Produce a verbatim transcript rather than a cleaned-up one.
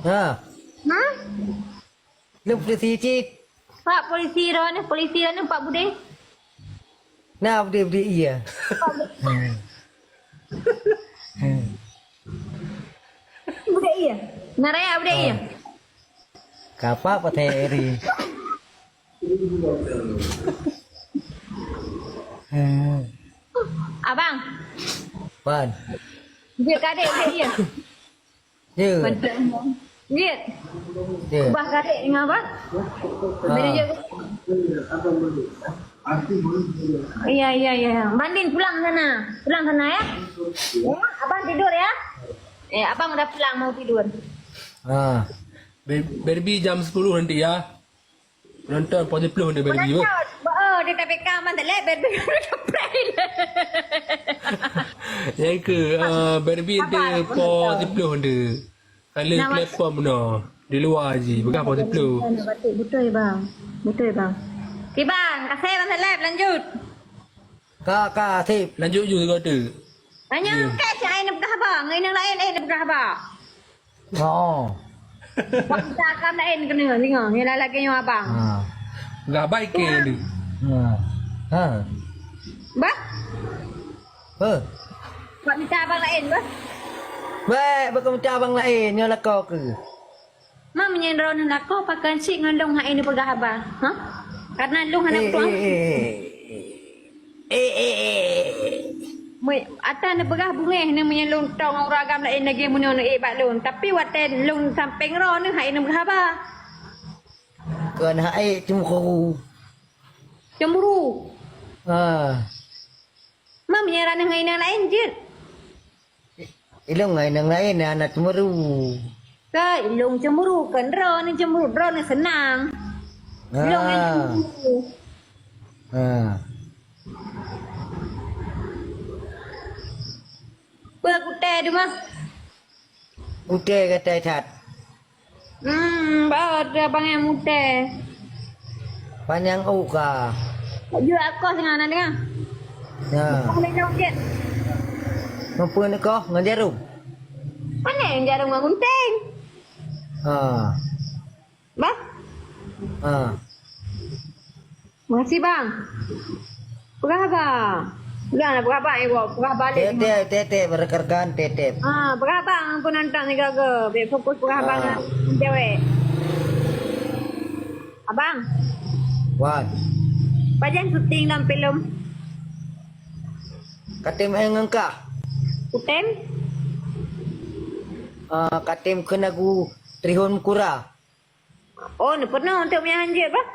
Ha. Ha? Lôn polisi cit. Pak polisi droeneuh, polisi droeneuh Pak Bude. Na Bude, Bude iya. Bude iya. Na raya Bude iya. Kapak patai eri. Abang. Pan. Dia kadek Bude iya. Ya. Betul. Jit. Ya. Ubah garéh dengan apa? Ah. Beda je. Iya, iya, iya. Bandin pulang sana. Pulang sana ya. Ya, abang tidur ya. Eh, abang udah pulang mau tidur. Ah. Ber-, Barbie jam sepuluh nanti ya. Penonton poh siplôh dia Barbie. Penonton, oh, dia tak peka, man, tak lek, Barbie. Nyang ke, ah, Barbie dia poh siplôh dia. Kalau platform no, di luar je, peugah poh siplôh. Betul, bang. Betul, bang. Okey, bang. Kasih, bang Saleh, lanjut. Ka, ka, sip. Lanjut je, kata. Hanya ya. Kai si Ain peugah haba, ngon inong lain Ain peugah haba. Oh. Bangsa kan lain kena, tengok. Ni lah lagi nyoe abang. Ha. Peugah baik ke ni? Ha. Ha. Bah? Apa? Buat minta abang lain, bah? Baik, bukan minta abang lain. Nyoe lakoe ke? Ma meunyoe droeneuh lakoe pakon cit ngon lôn hai neupeugah haba, ha? Karena lôn hana eh, eh, eh, eh. Eh, eh, eh, eh. Mui, ata neupeugah beungéh neuh meunyoe lôn tong ureueng agam laén lagée meunyoe neuék bak lôn. Tapi watée lôn sampéng droeneuh hai neupeugah haba. Kon hai cemburu. Cemburu? Ha. Ma meunyoe droeneuh ngon inong laén jeuet. Ilôn ngon inong laén hana cemburu. Ka ilôn cemburu, kon droeneuh cemburu, droeneuh seunang. Ilôn ngon cemburu. Ha. Peue kutée duma? Kutée gatai that. Hmm, bah, ada abang yang muda. Panyang u ka. Jua aku tengah nak dengar. Ya. Boleh jawab je. Mampu nak kau ngan jarum? Mana yang jarum ngan gunting? Ha. Bah? Ha. Makasih, bang. Peugah haba. Udah nak peugah haba, eh, peugah haba lé. Tep, tep, tep, tep, rekan-rekan, tep, tep. Ah, peugah haba ngon penonton sigoe-goe. Bèk fokus peugah haba ngon cewek. Abang. Wan. Pajan syuting dalam filem? Katem eh ngon kah? Kutem? Ah, katem keu lagu Trihun Kura. Oh, neupeurunoe untuk meuihan jeuet bah?